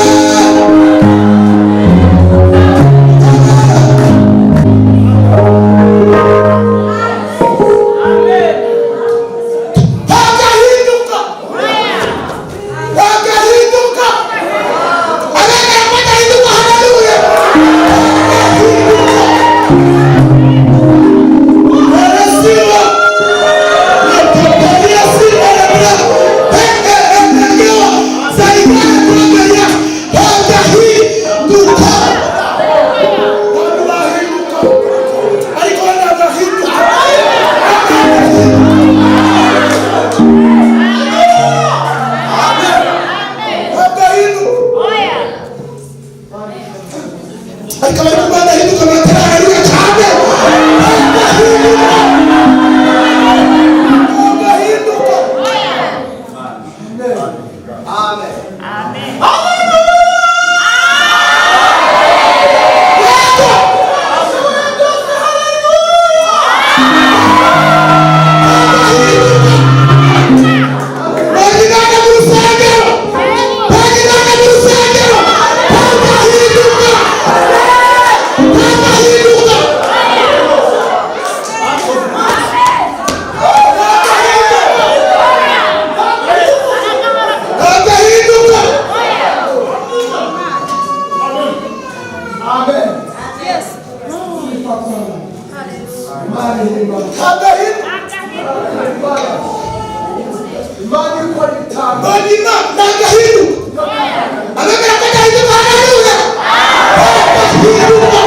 Hagahinduka, hagahinduka. Abemera ko adahinduka, haleluya! Hagahinduka. Eresiwa Etoperiasi erebra peke enegewa zaigana kuremeya. Hagahinduka. Abantu bahinduka, ariko bagahinduka. Hagahinduka, ariko abari mu Rwanda hinduka barataraharuka cyane. Hagahinduka, hagahinduka. Yego. Hagahinduka. Baginaga mu rusengero, baginaga mu rusengero, hagahinduka, hagahinduka. Hagahinduka. Hagahinduka. Imana ikora itanga. Hanyuma nagahinduka. Abemera ko adahinduka, haleluya! Hagahinduka.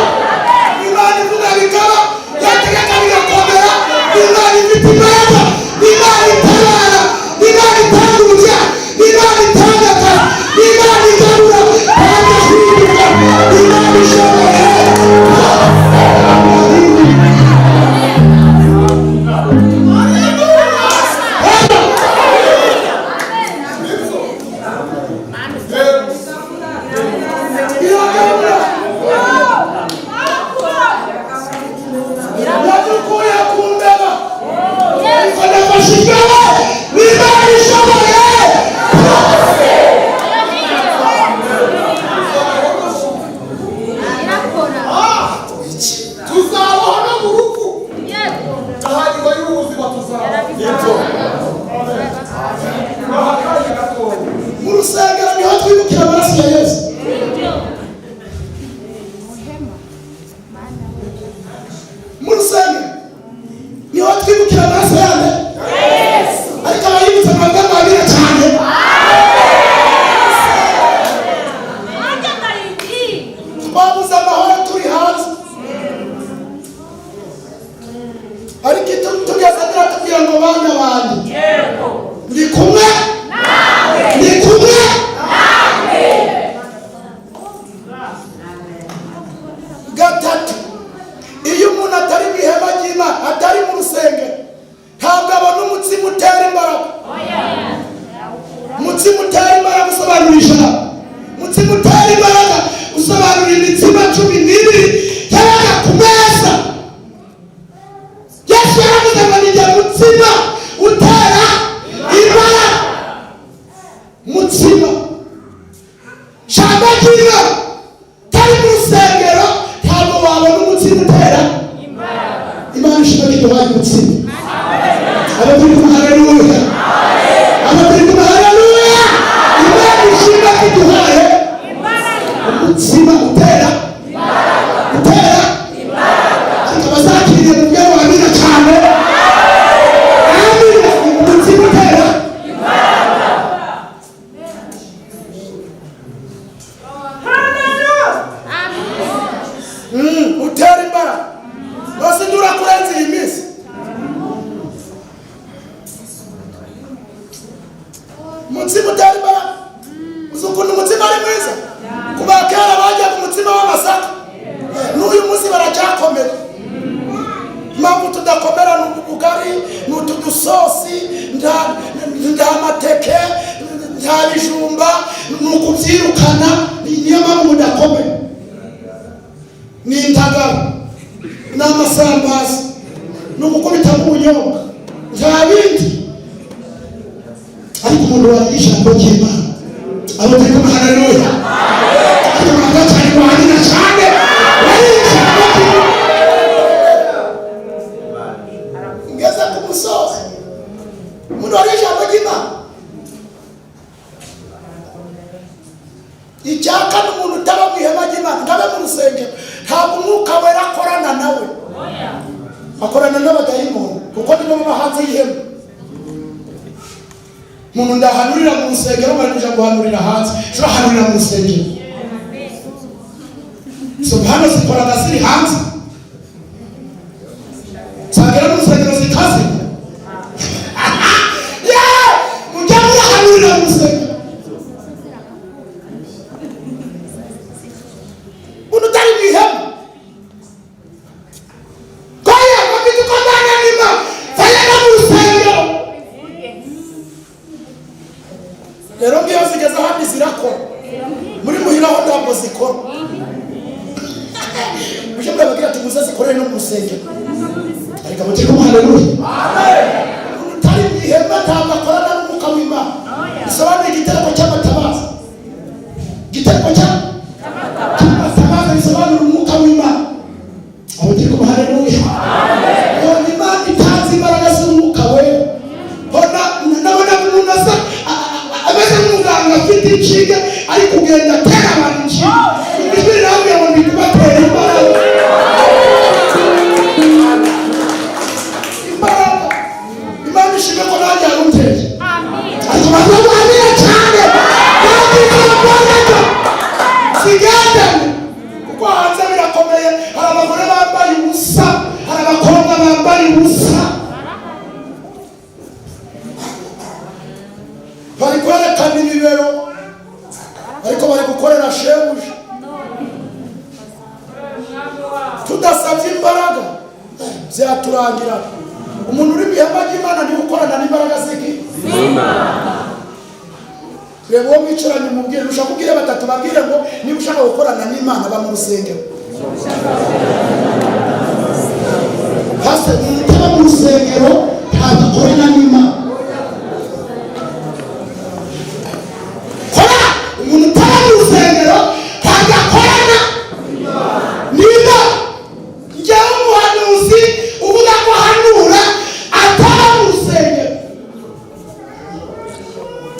Imana ivuga bikaba, yategeka bigakomera. Imana ifite imbaraga, Imana itabara, Imana itanga urubyaro, Imana itanga akazi, Imana igarura. Hagahinduka. Imana ishoboye. Hagahinduka. Ariko tugeze biratubwira ngo bana banjye, ndi kumwe, ndi kumwe. Gatatu, iyo umuntu atari mu ihema ry'Imana, atari mu rusengero, ntabwo abona umutsima utera imbaraga. Umutsima utera imbaraga usobanura ijambo. Umutsima utera imbaraga usobanura imitsima 12 yabaga ku meza. Yesu yaravuze ngo ni jye mutsima utera imbaraga. Mutsima, jambo ry'Imana. Tari mu rusengero ntabwo wabona umutsima utera. Imana ishimwe ko iduhaye umutsima. Abaturi kumwe, haleluya! Abaturi kumwe, haleluya! Imana ishimwe ko iduhaye umutsima utera, utera. Ariko abazakiriye mu byo, amina cyane, amina. Umutsima utera. Utera imbaraga. Rwose ndura kurenza iyi minsi. Umutsima utera imbaraga. Uzi ukuntu umutsima ari mwiza? Kuva kera bajyaga umutsima w'amasaka, n'uyu munsi baracyakomera. Impamvu tudakomera ni ubu bugari, ni utu dusosi, nta mateke, nta bijumba, ni ukubyirukana. Niyo mpamvu mudakomera. Ni indagara n'amasambaza, ni ugukubitamo ubunyobwa, nta bindi. Ariko umuntu wariye ijambo ry'Imana, abo turi kumwe, haleluya! Ariko muravuga cyane ngo amina cyane. Wariye ijambo ry'Imana. Ngeze ku musozi. Umuntu wariye ijambo ry'Imana. Icya kane, umuntu utaba mu ihema ry'Imana, ntabe mu rusengero, ntabwo Umwuka Wera akorana nawe, akorana n'abadayimoni, kuko nibo baba hanze y'ihema. Umuntu ndahanurira mu rusengero, bari kuja guhanurira hanze, turahanurira mu rusengero. Izo mpano zikoraga ziri hanze, zagera mu rusengero zikaze. Yeah! Mujya murahanurira mu rusengero. Umuntu utari mu ihema koya bafite uko ndananima vaye no mu rusengero. Rero ngiyo zigeze ahandi zirakora, muri muhira ho ntabwo zikora. Mujye murababwira ati muze zikorere no mu rusengero. Ariko mutiri kumwe, haleluya! Umuntu utari mu ihema ntabwo akorana n'Umwuka w'Imana. Bisobanuye igitereko cy'amatabaza. Igitereko cy'amatabaza bisobanura Umwuka w'Imana. Aho turi kumwe, haleluya! Mbona Imana itanze imbaraga z'Umwuka Wera. Mbona nabonaga umuntu asa ameze nk'umuganga, afite inshinge, ari kugenda atera abantu inshinge. Ijwi rirambwira ngo ndi kubatera imbaraga, imbaraga. Imana ishimwe ko nanjye yaruteye. Ariko barwanira cyane kandi imbaraga zigendane, kuko hanze birakomeye. Hari abagore bambaye ubusa, hari abakobwa bambaye ubusa, bari kwerekana ibibero, ariko bari gukorera shebuja. Tudasabye imbaraga byaturangira. Umuntu uri mu ihema ry'Imana niwe ukorana n'imbaraga z'iki. Reba uwo mwicaranye, umubwire, ushaka kubwira batatu, babwire ngo niba ushaka gukorana n'Imana, ba mu rusengero. Hasi umuntu utaba mu rusengero ntabwo akorana n'Imana. Kora, umuntu utaba mu rusengero ntabwo akorana n'Imana. Njyewe umuhanuzi uvuga ko ahanura ataba mu rusengero,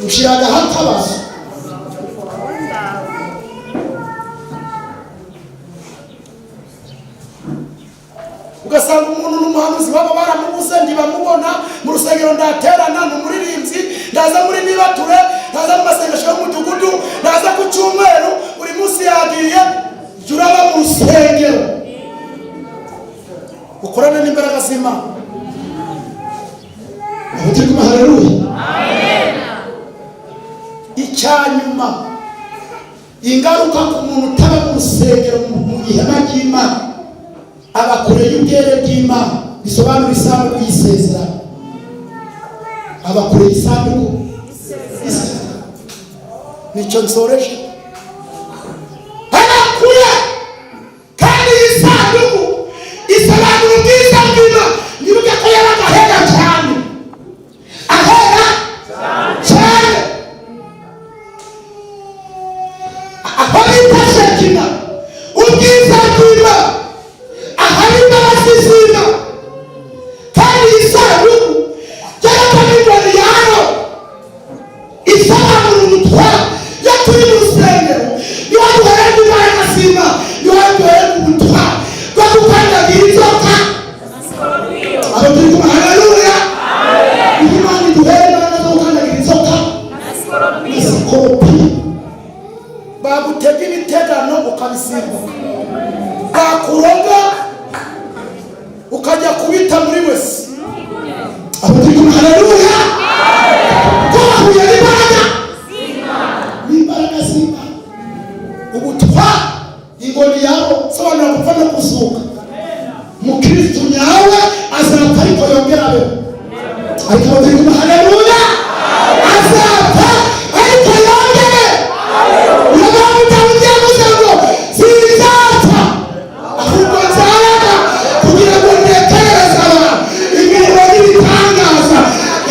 nshyiragaho akabazo. Ugasanga umuntu ni umuhanuzi, baba baramubuze, ntibamubona mu rusengero, ndaterana, ni umuririmbyi, ndaza muri nibature, ndaza mu masengesho y'umudugudu, ndaza ku cyumweru, buri munsi yagiye. Jya uraba mu rusengero, ukorane n'imbaraga z'Imana. Aho turi kumwe, haleluya. Icyanyuma, ingaruka ku muntu utaba mu rusengero, mu ihema ry'Imana, aba kure y'ubwere bw'Imana, bisobanura isanduku y'isezerano. Aba kure y'isanduku y'isezerano. Nicyo nsoreje. Aba kure, kandi iyi sanduku isobanura ubwiza bw'Imana. Nibuke ko yabaga ahera cyane, ahera cyane, aho bita Shekina, ubwiza bw'Imana, ahari imbabazi z'Imana. Kandi iyi sanduku yaratamijwe yaro, isobanura ubutware. Iyo turi mu rusengero niho duhererwa imbaraga z'Imana, niho duhererwa ubutware bwo gukandagira inzoka. Abo turi kumwe, haleluya. Imana iduhere imbaraga zo gukandagira inzoka na sikorupiyo. Bagutega ibitegano ukabisimbuka, bakuroga ukajya kubita muri wese. Abo turi kumwe, haleluya. Ko bahuye n'imbaraga z'Imana, ubutware. Ingoni yabo sobanura gupfa no kuzuka. Mukristu nyawe azapfa ariko yongera abeho. Ariko abo turi kumwe, haleluya. Azapfa ariko yongere. Niyo mpamvu Dawidi yavuze ngo: "Sinzapfa, ahubwo nzarama kugira ngo ntekereze abantu imirimo n'ibitangaza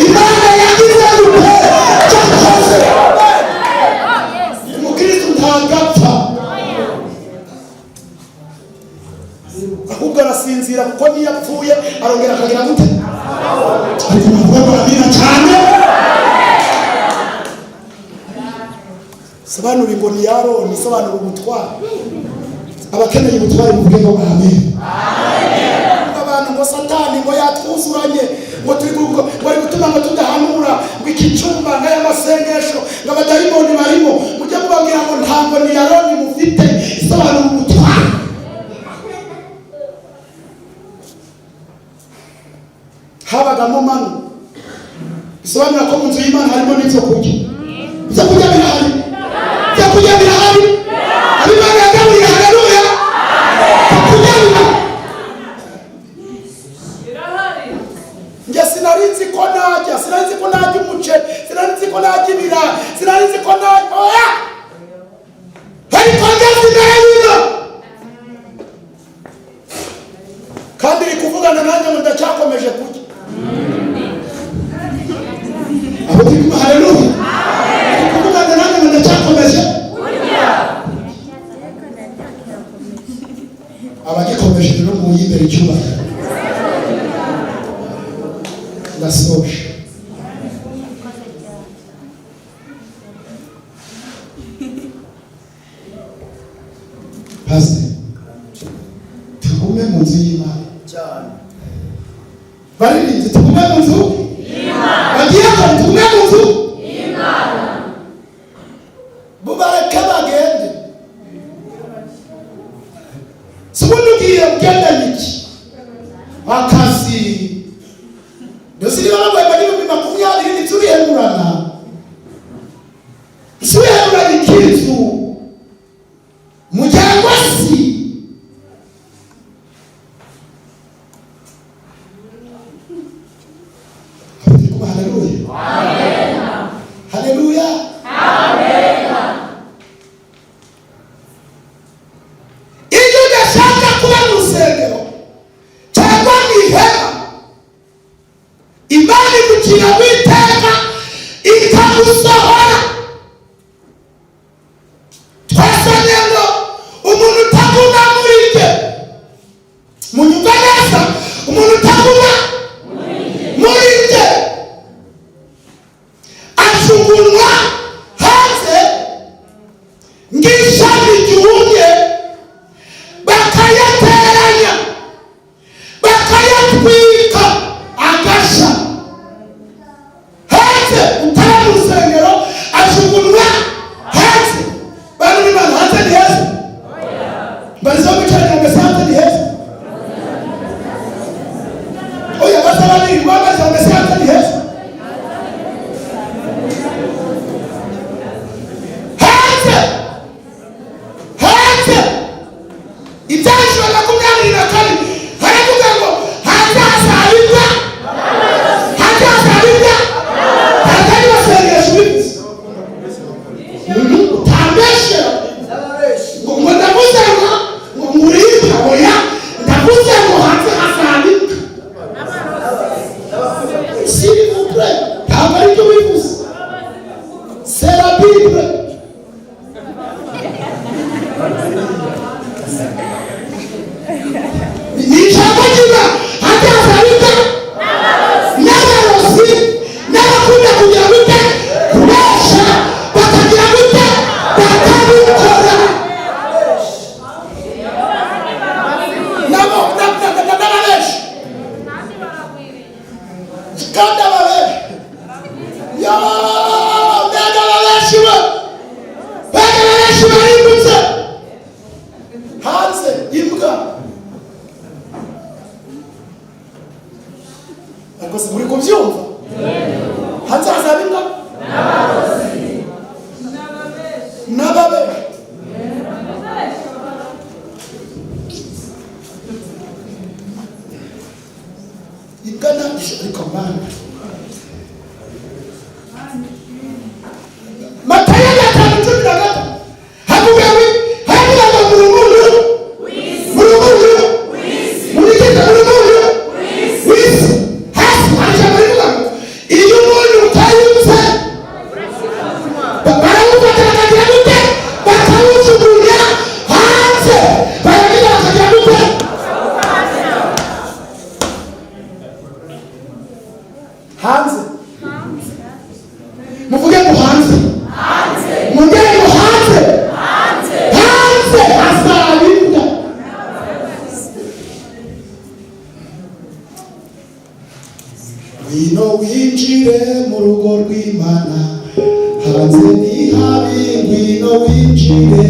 Imana yagize gute cyakoze." Umukristu ntabwo apfa, ahubwo arasinzira, kuko niyo apfuye arongera akagira gute? Ariko navuga ngo amina cyane. Sobanura ingoni ya Aroni, isobanura ubutwari. Abakeneye ubutwari muvuge ngo amen. Abantu ngo Satani ngo yatwuzuranye, ngo turi ngo ari gutuma ngo tudahanura, ngo iki cyumba n'aya masengesho ngo abadayimoni barimo. Mujye mubabwira ngo ntabwo ni Aroni mufite isobanura ubutwari. Habagamo manu, bisobanura ko mu nzu y'Imana harimo n'ibyo kurya. Ibyo kurya birahari, ibyo kurya birahari. Ab'Imana yagaburiye, haleluya. Ibyo kurya birahari. Njye sinari nzi ko najya, sinari nzi ko najya umuceri, sinari nzi ko najya ibirayi, sinari nzi ko najya, oya. Ariko ngeze imbere y'Imana, kandi iri kuvugana nanjye ngo ndacyakomeje kurya. Abo turi kumwe, haleluya. Iri kuvugana nanjye ngo ndacyakomeje. Abagikomeje rero mu yimbere icyubahiro. Ndasoje. Pasiteri, tugume mu nzu y'Imana. Cyane. Baririmbyi, tugume mu nzu. Bagiye ko tugume mu nzu, bubareke bagende. Si ubundi ugiye ugendanye iki? Akazi ndetse niba baguhemba 20,000, ndetse urihemurana, si wihemurana ikinzu muryango si. Abo turi kumwe, haleluya, haleluya. Iyo udashaka kuba mu rusengero cyangwa mu ihema, Imana igucira witeka ikagusohora. Twasomye ngo umuntu utaguma muri jye, munyumve neza, umuntu utaguma muri jye ajugunywa hanze ng'ishami ryumye, bakayateranya, bakayatwika, agasha. Hanze, utari mu rusengero ajugunywa hanze. Bantu b'Imana, hanze ni heza? Mbarizo bicaranye mbese, hanze ni heza? Oya, baza babiri, bambaza mbese, hanze ni heza? Kandi ababeshi yo, mbega ababeshi we, mbega ababeshi barimbutse hanze imbwa. Ariko se muri kubyumva? Hanze hazaba imbwa n'ababeshi. Imbwa na, ariko Mana, Matayo 5:13 havuga ngo, havuga ngo muri umunyu, muri umunyu, muri gita, muri umunyu w'isi. Hasi hari ijambo rivuga ngo iyo umunyu utayutse, barawufata bakagira gute? Bakawujugunya hanze. Barangiza bakagira gute? Hanze. Muvuge ngo hanze. Mugere ngo hanze. Hanze hazaba imbwa. Ngwino winjire mu rugo rw'Imana, hanze ni habi. Ngwino winjire.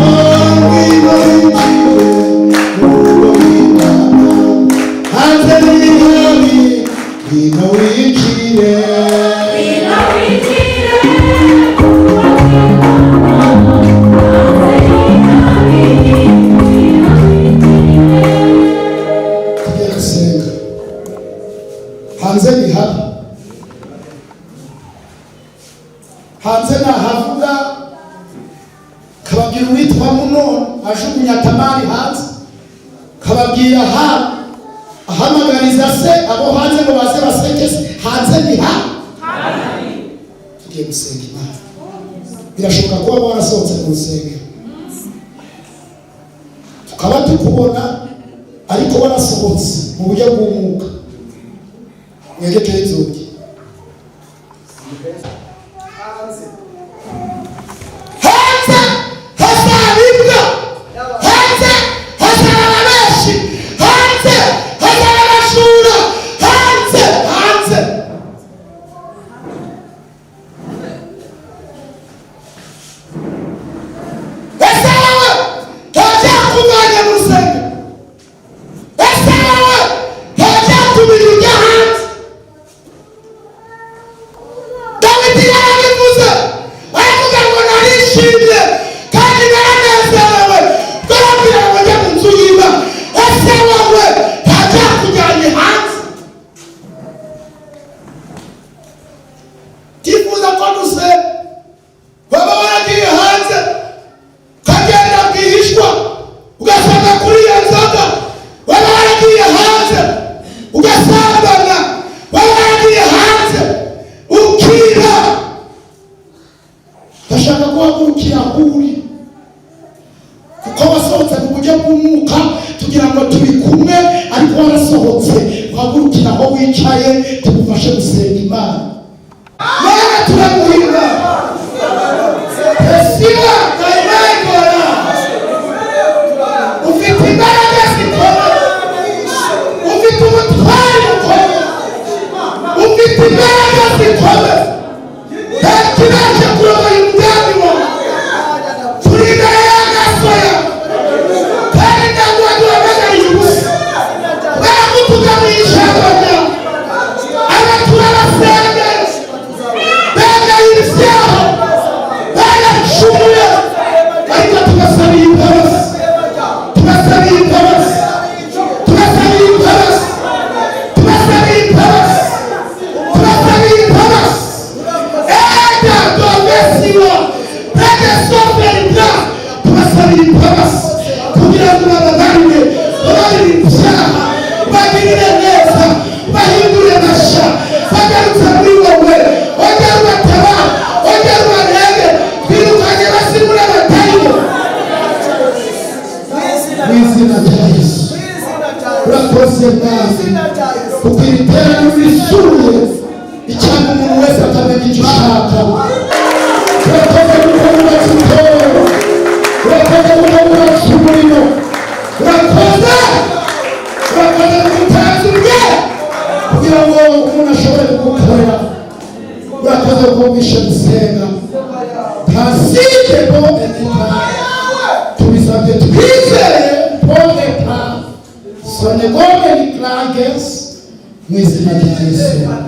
Oh, ngwino winjire mu rugo rw'Imana, hanze ni habi. Ngwino winjire. Tugiye gusenga. Hanze ni habi. Hanze nahavuga, kababwira uwitwa Munoni ajugunya Tamari hanze, kababwira ha ahamagariza se abo hanze ngo baze baseke se. Hanze ni habi. Tugiye gusenga Imana. Birashoboka kuba warasohotse mu rusengero, tukaba tukubona, ariko warasohotse mu buryo bw'umwuka. Mwegekeho inzugi. Hanze. Hanze hazaba imbwa, hanze hazaba ababeshi, hanze hazaba abajura, hanze, hanze. Ese wowe ntacyakuvanye mu rusengero? Ese wowe ntacyakubiri ujya hanze? Dawidi yarabivuze, aravuga ngo narishimye kandi naranezerewe, barambwira ngo njye mu nzu y'Imana. Ese wowe ntacyakujyanye hanze? Tifuza ko dusenga, waba waragiye hanze, ukagenda bwihishwa, ugasanga kuri iyo nzoga. Waba waragiye hanze ugasambana, waba waragiye hanze ukiba, ndashaka guhagurukira aho uri, kuko wasohotse mu buryo bw'umwuka, tugira ngo turi kumwe, ariko warasohotse. Uhagurukira aho wicaye, tugufashe gusenga Imana. Mana, turaguhimba. Esiba kayimangora, ufite imbaraga zikomeye, ufite ubutwari bukomeye, ufite imbaraga zikomeye. Nta kibasha kurogoya umugambi wawe. Turi imbere y'amaso yawe, kandi ntabwo waduhamagariye ubusa. Baragutugamira ijambo ryawe. Aba turabasengera, bemeye ibyaha, baracumuye, ariko tubasabira imbabazi, tubasabira imbabazi, tubasabira imbabazi, tubasabira imbabazi, tubasabira imbabazi. Eda domesiwa peke soferida, tubasabira imbabazi kugira ngo bababarire, babarire ibyaha, bagirire neza, bahindure basha, bagarutse muri wowe. Ongera ubatabara, ongera ubarebe. Twirukanye abazimu n'abatayibo mu izina rya Yesu. Urakoze Mwami, kuko iri teraniro risuye icyangwa umuntu wese akamenya icyo ushaka. Urakoze kuko wubatse itorero. Ugumishe gusenga tasite bo enita. Tubisabye twizeye poneta sonegome ni klages, mu izina rya Yesu.